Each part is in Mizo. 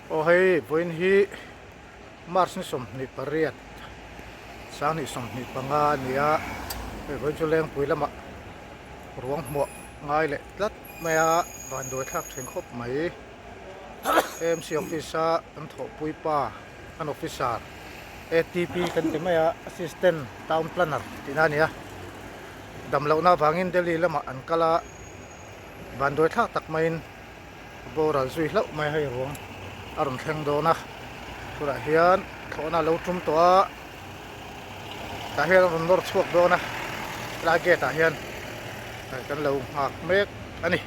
Aw hei vawiin hi March ni 28 sanghnih 25 a ni a, hei vawiin chu Lengpui lamah ruang hmuah ngai leh tlat mai a, vanduai thlak thin khawp mai. AMC office a kan thawhpui pa kan officer ATP kan ti mai a Assistant Town Planner tihna a ni a, damlohna avangin Delhi lamah an kal a, vanduai thlak tak maiin a boral zui hlauh mai hei ruang a rawn thleng dawn a tunah hian thlawhna a lo tum tawh a tah hian a rawn nawr chhuak dawn a helai gate ah hian kan lo nghak mek a ni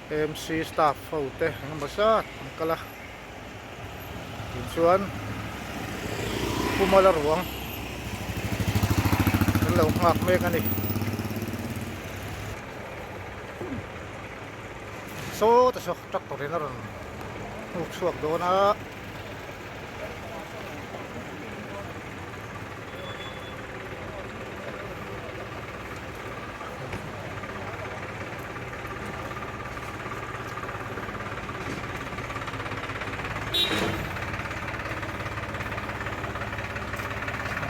A M C staff ho te engemaw zat an kal a tichuan pumala ruang kan lo nghak mek a ni. Saw te saw tractor in a rawn hnuk chhuak dawn a.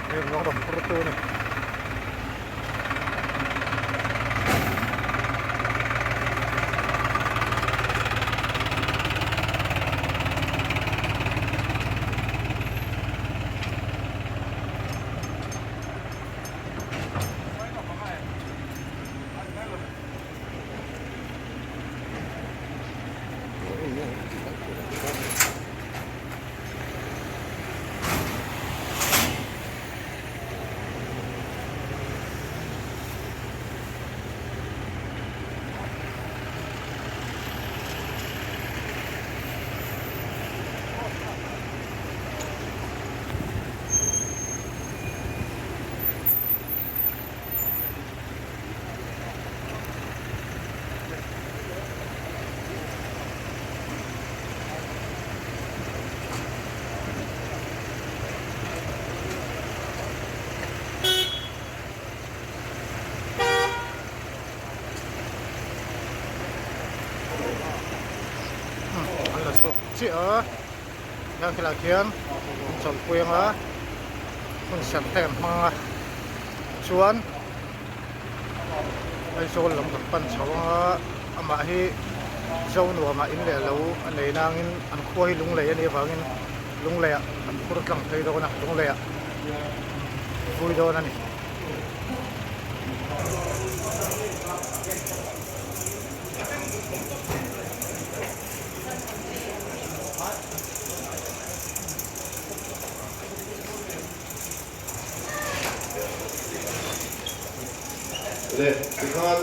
Hei ruang rawn phur tu a ni. An la chhuak chiah a heng khilai khian an chawlhpui anga hun serh te an hmang a chuan Aizawl lam kan pan chho anga amah hi Zonuamah in leh lo a nei nangin an khua hi Lunglei a nih avangin Lungleiah an phur tlang phei dawn a Lungleiah vui dawn a ni. Le tikhan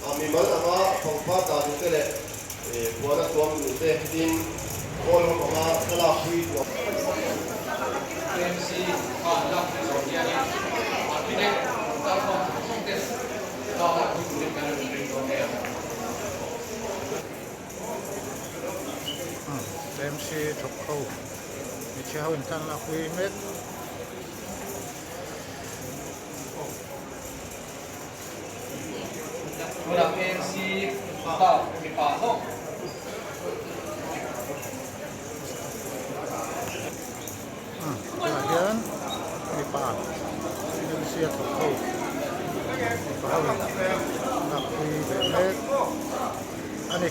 a mimal anga pangpar dah duh te leh puan a tuam duh te tin kawl ho anga thlalak pui tuam. AMC khan lak pui zawh hianin architect kalkhawm zawng zawng ten thla lak pui turin kan rawn ring dawn em? AMC thawk ho hmeichhia ho in thlan lak pui mek. Tunah ANC staff mipa zawk. Tunah hian mipa ANC a thawk ho mipa ho in lak pui ve mek a ni.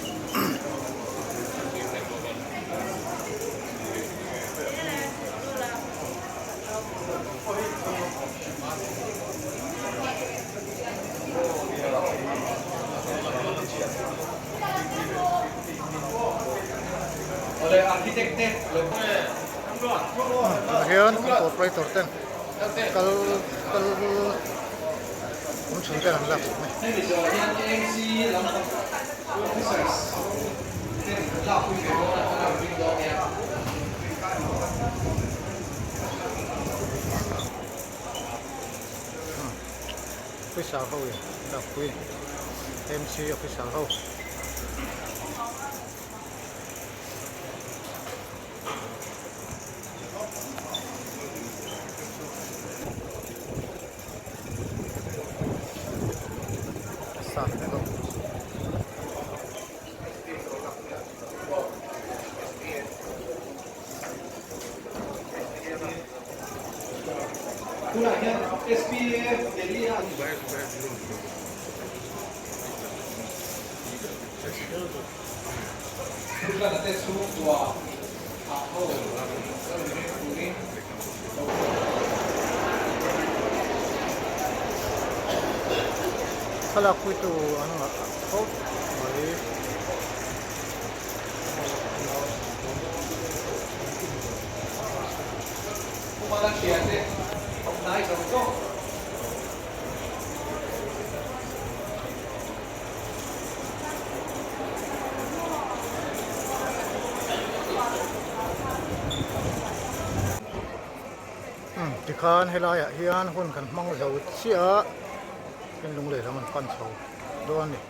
Tah hian an corporator ten kal kal awm chhun ten an lak sak mai. Officer ho in lakpui MC officer ho. Staff te ho. Tunah hian SPA Delhi a. Thutlana te chhungkua ah ho lo inrem turin lo. Thlalak puitu an ngah khawp mai. Pumala thiante hnai zawng zawng. Tikhan helaiah hian hun kan hmang zo chiah a, tin lunglei lam an pan chho dawn a ni.